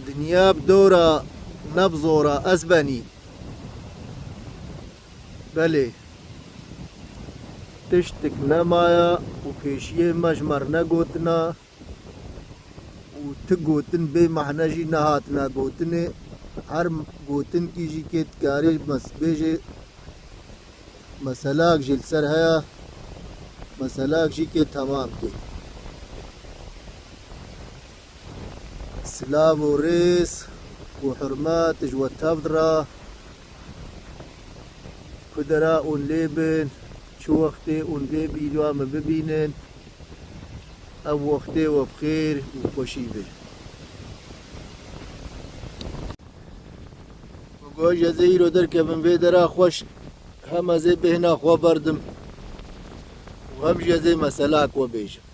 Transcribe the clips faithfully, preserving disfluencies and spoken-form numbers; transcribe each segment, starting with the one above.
Dinya bi dora ne bi zora ez benî. Belê. Tiştik nemaya û pêşiyê me ji me re negotina û ti gotin bê mehne jî nehatine gotinê. Her gotinkî jî kê dikarê mes-, bêjê, meselak jî li ser heye, meselak jî kê temam kê. Silav û rêz û hurmet ji we tev re. Ku dera hûn lê bin, çi wextê hûn vê vîdyoya min bibînin, ev wextê we bi xêr û xweşî be. Min got, ez ê îro derkevim vê dera xweş, hem ez ê bêhna xwe berdim û hem jî ez ê meselak we bêjim.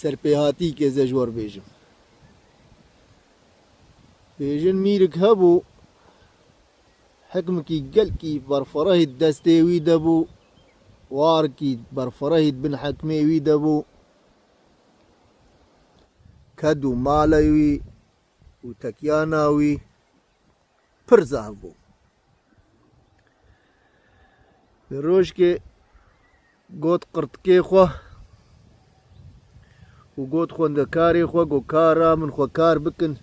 Serpêhatîkê ez ê ji we re bêjim. Bêjin mîrik hebû, hikmikî gelkî berferehî destê wî de bû, warkî berferehî bin hikmê wî de bû. Ked û malê wî û tekyana wî pir zehf bû. Bi rojkê got qirtikê xwe û got xwendekarê xwe, got, kara min xwe kar bikin.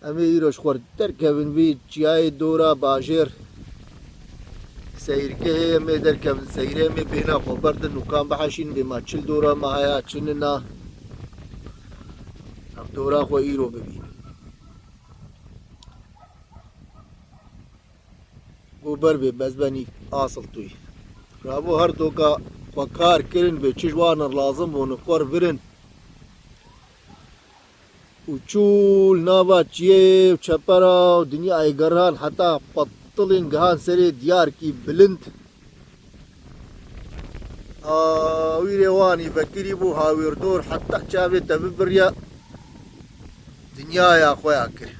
Em ê îro ji xwe derkevin vî çiyayê dora bajêr. Seyrgehê em ê derkevin seyrê, em ê bêhna xwe berdin û kan biheşîn bê ma çil dora me haya, çi nina. Em dora xwe îro bibînin. Got ber bê bezbenî asil tûyî. Rabo her doka xwe kar kirin bê çi ji wan re lazim bûn xwe re birin. Û çûl nava çiyê û çepera û dinyayê gerihan heta petilên gihan serê diyarkî bilind. Hawîrê wanî vekirî bû, hawîrdor heta çavê te bibiriya dinyaya xwe ya kir.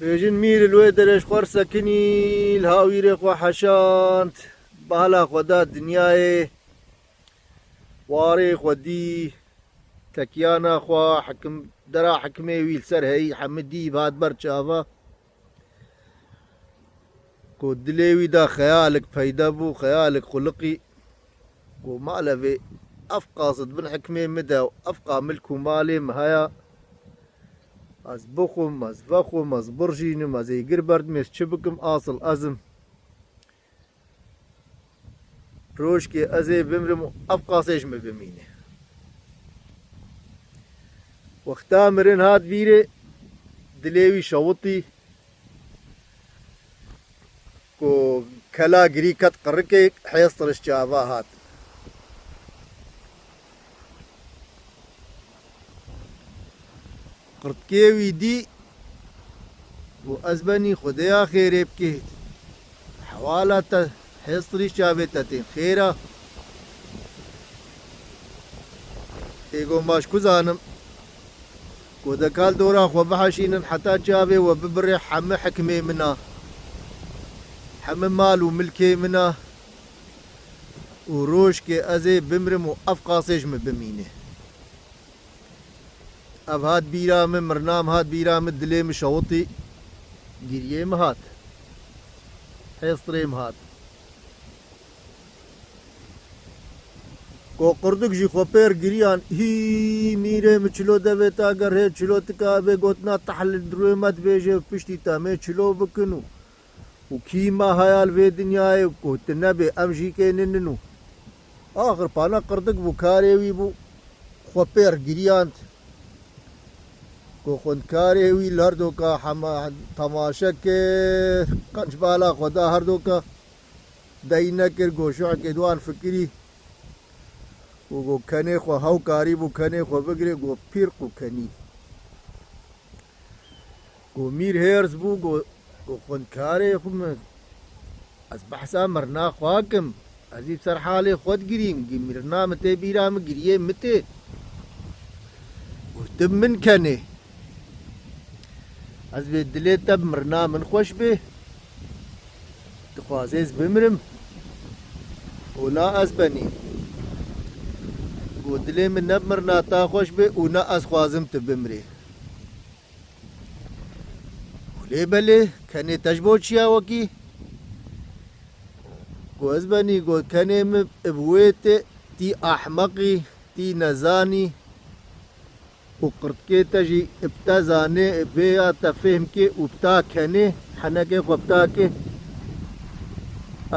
Bêjin mîr li wê derê ji xwe re sekinî, li hawîrê xwe heşand, bala xwe da dinyayê, warê xwe dî, tekyana xwe, hikim, dera hikimê wî li ser heyî, hemî dî, hat ber çava. Ku dilê wî de xeyalik peyda bû, xeyalik xuliqî. Ku malevê ev qas di bin hikmê min de û ev qa milk û malê min heye, ez bixwim, ez vexwim, ez birjînim, ez ê gir berdim, ez çi bikim, asil ez im. Rojkê ez ê bimrim û ev qasê ji min bimîne. Wexta mirin hat bîrê, dilê wî şewitî, ku kela girî ket qirikê, hêz tiriş çava hat. Qirtikê wî dî, got, ez benî, Xudeya xêrê bikê. Hewala te, hêz tiriş çavê te tên xêra. Ê got, ma ji ku zanim? Got, de kal dora xwe biheşînin heta çavê we bibirê, hemî hikmê min a. Hemî mal û milkê min a. Û rojkê ez ê bimrim û ev qasê ji min bimîne. Ev hat bîra min, mirna min hat bîra min, dilê min şewitî, giriyê min hat. Hêstirê min hat. Ko qirdik jî xwe pêr giriyan, hî mîrê min çilo devê ta gerhê çilo tika bê gotina tehl di rûyê me dibêje û piştî te mê çilo bikin û û kî me haya li vê dinyayê ku tu nebê, em jî kê ninin û axir pana qirdik bû, karê wî bû, xwe pêr giriyand. Ku xwendkarê wî li her doka hema temaşe kir, qenc bala xwe da her doka, dey nekir, ku şuhekê di wan fikirî û ku kenê xwe hew karî bû kenê xwe bigirê, ku pîr qû kenî. Ku mîr hêrs bû, ku, ku xwendkarê xwe min, ez behsa mirina xwe kim, ez ê ser halê xwe digirîm, gi mirina min tê bîra min, giriyê min tê. Û tu min kenê. Ez bê dilê te bi mirina min xweş bê. Dixwazê ez bimrim. Ola ez benî. Got, dilê min ne mirina te xweş bê û ne ez xwazim tu bimrê. Got, lê belê, kenê te ji bo çi ya wekî? Got, ez benî, got, kenê min bi wê tê, tî ahmeqî, tî nezanî û qirtkê te jî bi te zanê, vê ya te fêhm kê û bi ta kenê, henekê xwe bi ta kê,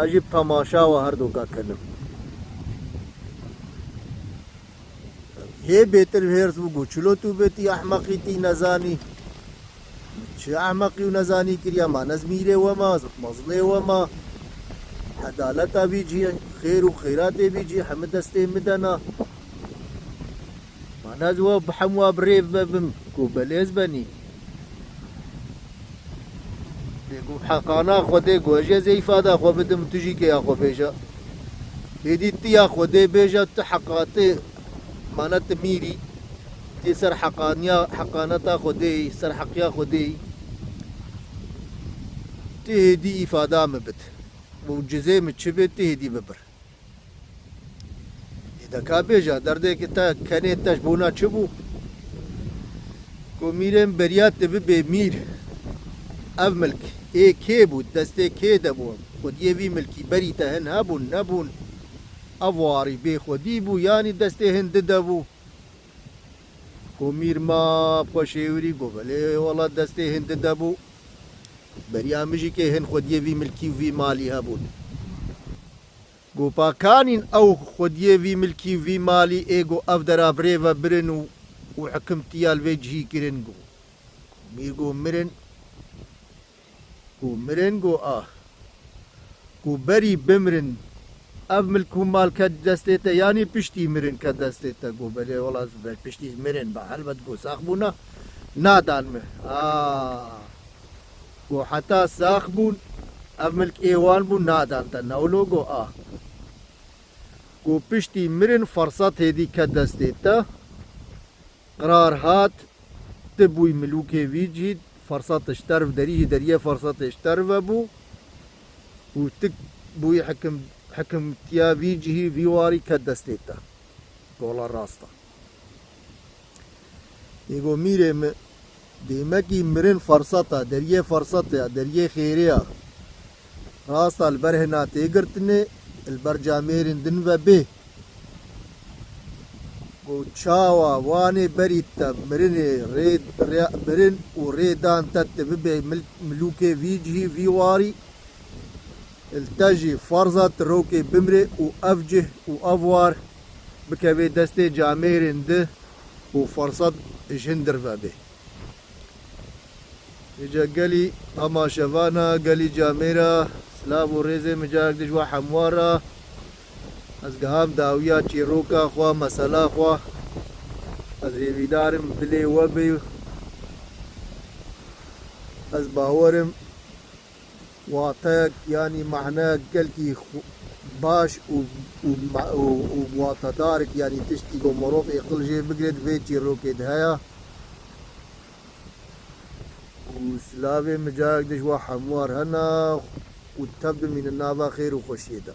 ez jî bi temaşa we her doka kenim. Hê bêtir hêrs bû, got, çilo tu bê tî ehmeqî, tî nezanî? Çi ehmeqî û nezanî kiriya? Ma ne ez mîrê we ma, mezlê we ma? Hedaleta vî cî, xêr û xêratê vî cî hemî destê min de na. Ma ne ez we bi hemû wa bi rêv ve bim, ku belê ez benî. Lê ku heqana Xwedê ku ez jê zê îfada xwe bidim, tu jî kê ya xwe bêje. Êdî tu ya Xwedê bêje, tu heqa tê, mane tu mîrî, tê ser heqaniya, heqaneta Xwedê yî, ser heqiya Xwedê yî. Tu hêdî îfada min bid. Û cizê min çi bê, tu hêdî bibir. Ê de ka bêje, derdê ke te kenê te ji bona çi bû? Ku mîrê min beriya tu bibê mîr. Ev milk ê kê bû, destê kê de bû? Xwediyê vî milkî berî te hin hebûn, nebûn? Ev warî bê xwedî bû, yanî destê hin di de bû? Ku mîr ma bi xwe şêwirî, got, belê wela destê hin di de bû. Beriya min jî kê hin xwediyê vî milkî û vî malî hebûn. Got, pa kanîn ew xwediyê vî milkî û vî malî ê got ev dera bi rê ve birin û, û hikimtiya li vê cihî kirin got. Mîr got, mirin. Got, mirin got, ah. Got, berî bimrin ev milk û mal ket destê te, yanî piştî mirin ket destê te? Got, belê wela ez ber piştî mirin be, helbet got sax bûna, nadan min. Ah. Got, heta sax bûn, ev milk ê wan bû, nadan te, ne wilo? Got, a. Got, piştî mirin fersat hêdî ket destê te, qirar hat, tu bûyî milûkê vî cihî, fersat ji te re, derî jî deriyê fersatê ji te re ve bû û tu bûyî hikim-, hikimtiya vî cihî, vî warî ket destê te. Got, wela rast e. Ê got, mîrê min, dêmekî mirin fersat e, deriyê fersatê ye, deriyê xêrê ye. Rast e, li ber hina tê girtinê, li ber camêrên din ve bê. Got, çawa wanê berî te mirinê rê, rê, mirin û rê dan te, tu bibê mil-, milûkê vî cihî, vî warî, li te jî ferz e tu rokê bimrê û ev cih û ev war bikevê destê camêrên di û fersat ji hin dir ve bê. Hêja gelî hema şevana, gelî camêra, silav û rêzê min carek din ji we hemû re. Ez giham dawiya çîroka xwe, mesela xwe. Ez hêvîdar im dilê we bê. Ez bawer im wateyek, yanî maneyek gelkî xu-, baş û, û ma-, û, û watedarek, yanî tiştî ku mirov êqil jê bigire di vê çîrokê de heye. Û silavê min carek din ji we hemû re hene û tev bimînin nava xêr û xweşiyê de.